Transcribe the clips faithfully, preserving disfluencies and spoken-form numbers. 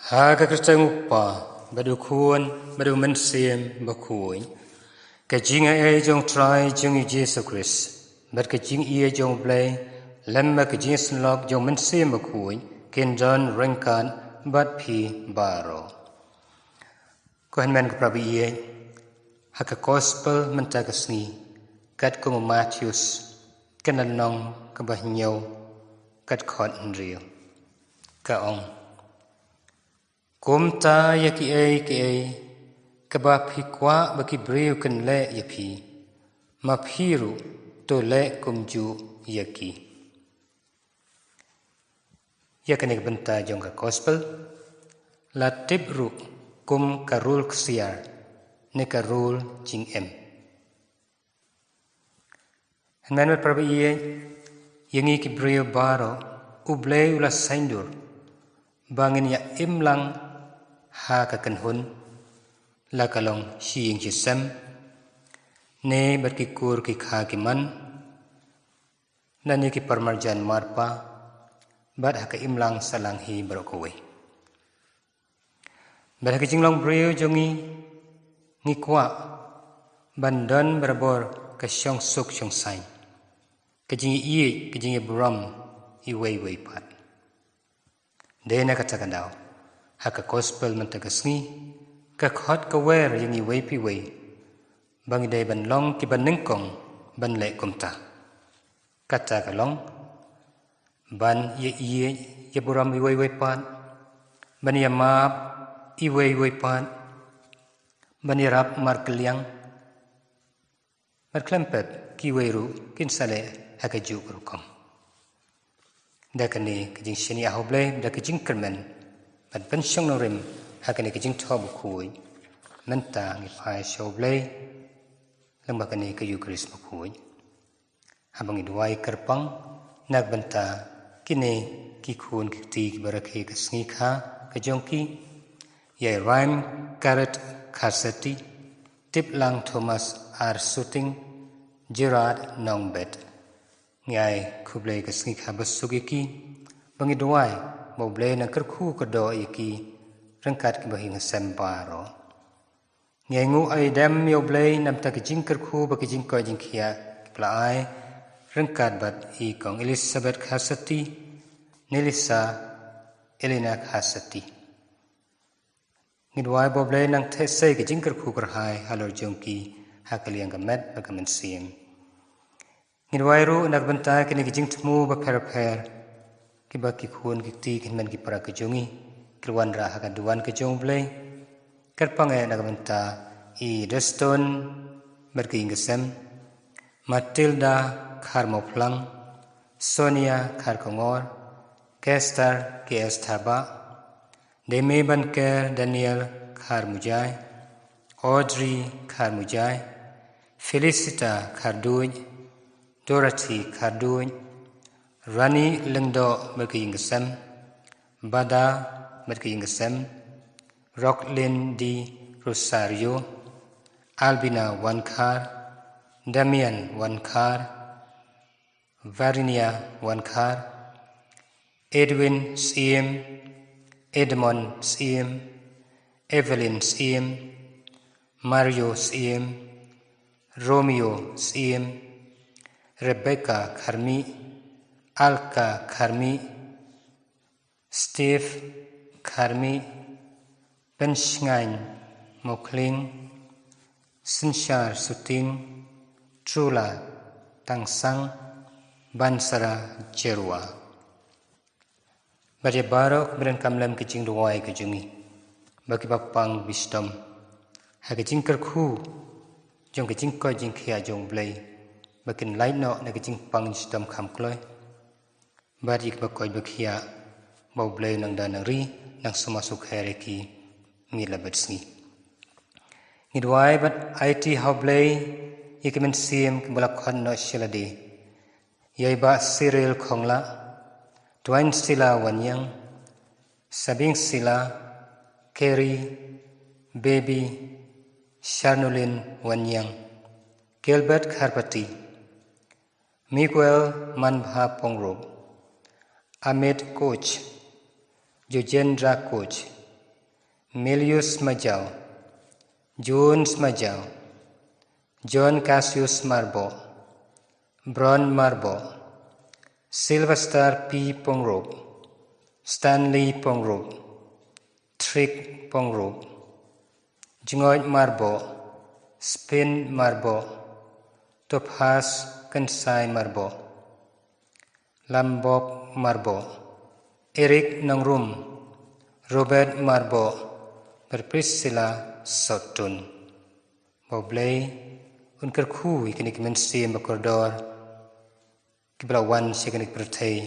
Ha ka kyrteng u Kpa, bad u Khun, bad u Mynsiem Bakhuid. Ka jingaiei jong Trai jong ngi Jisu Khrist, bad ka jingïeit jong u Blei, lem bad ka jingïasyllok jong u Mynsiem Bakhuid, kin don ryngkat bad phi baroh. Ko hynmen ko para baieit, ha ka Gospel mynta ka sngi, katkum u Mathaios, ka lynnong kaba hynñiew, ka dkhot hynriew. Ka ong: Kumta ïa kiei kiei kaba phi kwah ba ki briew kin leh ïa phi, ma phi ruh to leh kumjuh ïa ki. Ïa kane ka bynta jong ka Gospel la tip ruh kum ka rul ksiar ne ka rul jingim. Hynmen bad para baieit, ïa ngi ki briew baroh, u Blei u la saiñdur ba ngin ïa im lang ha ka kynhun, la ka long shi ïing shi sem, ne bad ki kur ki kha ki man, lane ki paramarjan marpa, bad ha ka imlang sahlang hi baroh kawei. Bad ha ka jinglong briew jong ngi, ngi kwah ban don barabor ka shongsuk shongsaiñ, ka jingïeit, ka jingïaburom iwei iwei pat. Dei na kata ka daw, ha ka Gospel mynta ka sngi, ka khot ka wer ïa ngi iwei pa iwei ba ngi dei ban long kiba nyngkong ban leh kumta. Kata ka long ban ïa ïeit, ïaburom iwei iwei pat, ban ïamap iwei iwei pat, ban ïarap markylliang, bad khlem pep kiwei ruh kin sa leh ha kajuh ka rukom. Da kane ka jingshaniah ha u Blei, da ka jingkyrmen bad ban shong nongrim ha kane ka jingthoh bakhuid, mynta ngi phai sha u Blei lyngba kane ka Eukharist bakhuid. Haba ngi duwai kyrpang na ka bynta kine ki khun ki kti kiba rakhe ka sngi kha ka jong ki, ïa i Raim Karet Kharsati, Tiplang Thomas R Suting, Gerard Nongbet. Ngi ai khublei ka sngi kha basuk ïa ki, ba ngi duwai ba u Blei un kyrkhu kyrdoh ïa ki ryngkat kiba ïing sem baroh. Ngi ai nguh ai dem ïa u Blei namar ka jingkyrkhu bad ka jingkoit jingkhiah kiba la ai ryngkat bad i Kong Elizabeth Kharsati, ne Lisa Elena Kharsati. Ngi duwai ba u Blei un theh sei ka jingkyrkhu kyrhai halor jong ki ha ka liang ka met bad ka mynsiem. Ngi duwai ruh na ka bynta kine ki jingthmu bapher bapher kiba ki khun ki kti ki hynmen ki para ka jong ngi ki wanrah ha ka duwan ka jong u Blei. Kyrpang eh na ka bynta i Deston bad ka ïing ka sem, Matilda Kharmawphlang, Sonia Kharkongor, Kester K S Thabah, Deme Banker Daniel Kharmujai, Audrey Kharmujai, Felicita Kharduid, Dorothy Kharduid, Rani Lyngdoh bad ka ïing ka sem, Bada bad ka ïing ka sem, Rocklin D Rosario, Albina Wankhar, Damian Wankhar, Varinia Wankhar, Edwin Syiem, Edmond Syiem, Evelyn Syiem, Mario Syiem, Romeo Syiem, Rebecca Kharmih, Alka Kharmih, Steve Kharmih, Penshngaiñ Mawkhlieng, Synshar Suting, Trula Tangsang, Bansara Jerwa. Bad ïa baroh kiba donkam lem ka jingduwai ka jong ngi, ba kiba pang bashitom ha ka jingkyrkhu jong ka jingkoit jingkhiah jong u Blei, ba kin lait noh na ka jingpang shitom kham kloi. Bad ïa kiba koit ba khiah, ba u Blei un nang da nang ri, nang sumar sukher ïa ki, miet la bad sngi. Ngi duwai bad aiti ha u Blei ïa ki mynsiem kiba la khot noh sha lade. Ïa i Bah Cyril Khongla, Twain Sila Wanïang, Sabing Sila, Kerry, Baby, Sharnulin Wanïang, Gilbert Kharpati, Miguel Manbha Pongrup, Amit Koch, Jojendra Koch, Milius Majau, Jones Majau, John Cassius Marbo, Bron Marbo, Sylvester P Pongrop, Stanley Pongrop, Trick Pongrop, Jngoid Marbo, Spin Marbo, Tophas Kensai Marbo, Lambok Marbo, Eric Nongrum, Robert Marbo, bad Priscilla Sotun. Ba U Blei un kyrkhu ïa kine ki mynsiem ba kordor kiba la wan sha kane ka pyrthei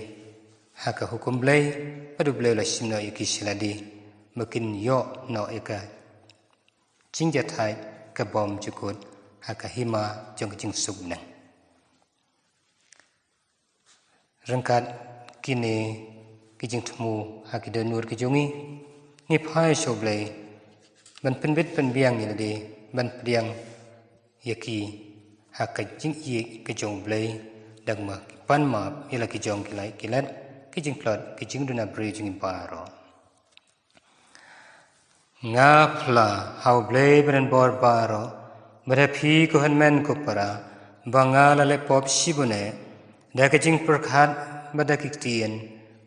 ha ka hukum Blei, bad U Blei u la shim noh ïa ki sha lade ba kin ïoh noh ïa ka jingjahthait ka bymjukut ha ka hima jong ka jingsuk bneng. Ryngkat kine ki jingthmu ha ki dohnud ki jong ngi, ngi phai sha U Blei ban pynbit pynbiang ïa lade, ban pdiang ïa ki ha ka jingïeit ka jong U Blei, da kaba ki pan map ïa la ki jong ki lait ki let, ki jingtlot, ki jingduna briew jong ngi baroh. Nga phla ha U Blei Badonbor baroh, bad ha phi ko hynmen ko para, ba nga la leh pop shibun eh, da ka jingpyrkhat bad da ki ktien,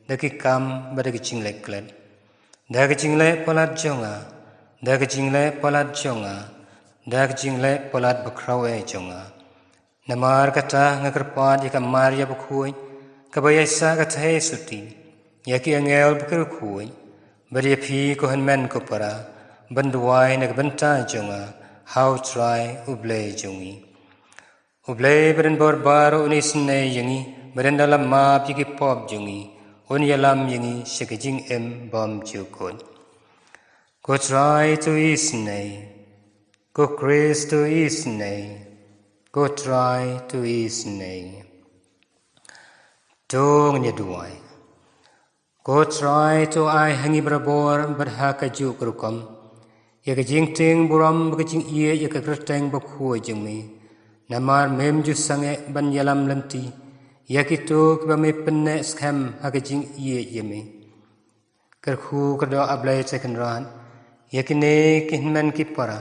da ki kam bad da ki jingleh klet, da ka jingleh palat jong nga, da ka jingleh palat jong nga, da ka jingleh palat bakhraw eh jong nga. Namar kata nga kyrpad ïa ka Maria bakhuid, kaba ïaishah ka theisotti, ïa ki angel bakhuid, bad ïa phi ko hynmen ko para, ban duwai na ka bynta jong nga ha U Trai U Blei jong ngi. U Blei Badonbor baroh un isynei ïa ngi, bad ynda la map ïa ki pop jong ngi, un ïalam ïa ngi sha ka jingim bymjukut. Ko Trai to isynei, ko Khrist to isynei, ko Trai to isynei. To ngin ïa duwai. Ko Trai to ai ha ngi barabor bad ha kajuh ka rukom ïa ka jingtieng burom bad ka jingïeit ïa ka kyrteng bakhuid jong me. Namar mem ju sangeh ban ïalam lynti ïa kito kiba me pynneh skhem ha ka jingïeit ïa me. Kyrkhu kyrdoh A Blei Trai Kynrad ïa kine ki hynmen ki para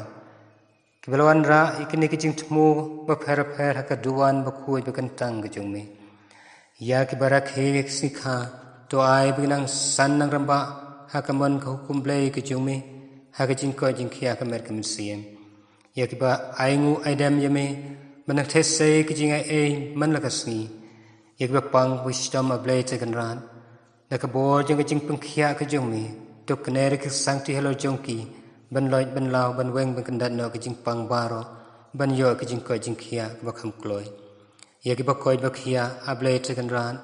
kiba la wanrah ïa kine ki jingthmu bapher bapher ha ka duwan bakhuid bakyntang ka jong me. Ïa kiba rakhe ka sngikha, to ai ba kin nang san nang rangbah ha ka mon ka hukum Blei ka jong me, ha ka jingkoit jingkhiah ka met ka mynsiem. Ïa kiba ainguh aidem ïa me ban nang theh sei ka jingaiei man la ka sngi. Ïa kiba pang ba shitom A Blei Trai Kynrad, da ka bor jong ka jingpynkhiah ka jong me, to kane ruh ki sangti halor jong ki ban loit ban law, ban weng ban kyndat noh ka jingpang baroh, ban ïoh ka jingkoit jingkhiah kaba kham kloi. Ïa kiba koit ba khiah A Blei Trai Kynrad,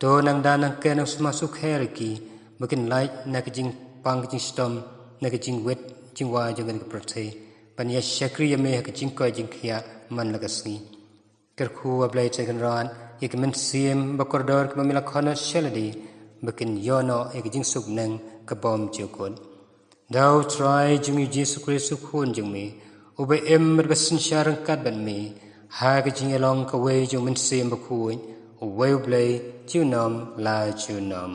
to nang da nang ker nang sumar sukher ïa ki ba kin lait na ka jingpang ka jingshitom, na ka jingwit jingwa jong kane ka pyrthei, ban ïa shakri ïa me ha ka jingkoit jingkhiah man la ka sngi. Kyrkhu A Blei Trai Kynrad ïa ki mynsiem ba kordor kiba me la khot noh sha lade, ba kin ïoh noh ïa ka jingsuk bneng ka bymjukut. Da U Trai jong ngi U Jisu Khrist U Khun jong me, uba im bad ba synshar ryngkat bad me ha ka jingïalong kawei jong U Mynsiem Bakhuid, uwei U Blei, junom la junom.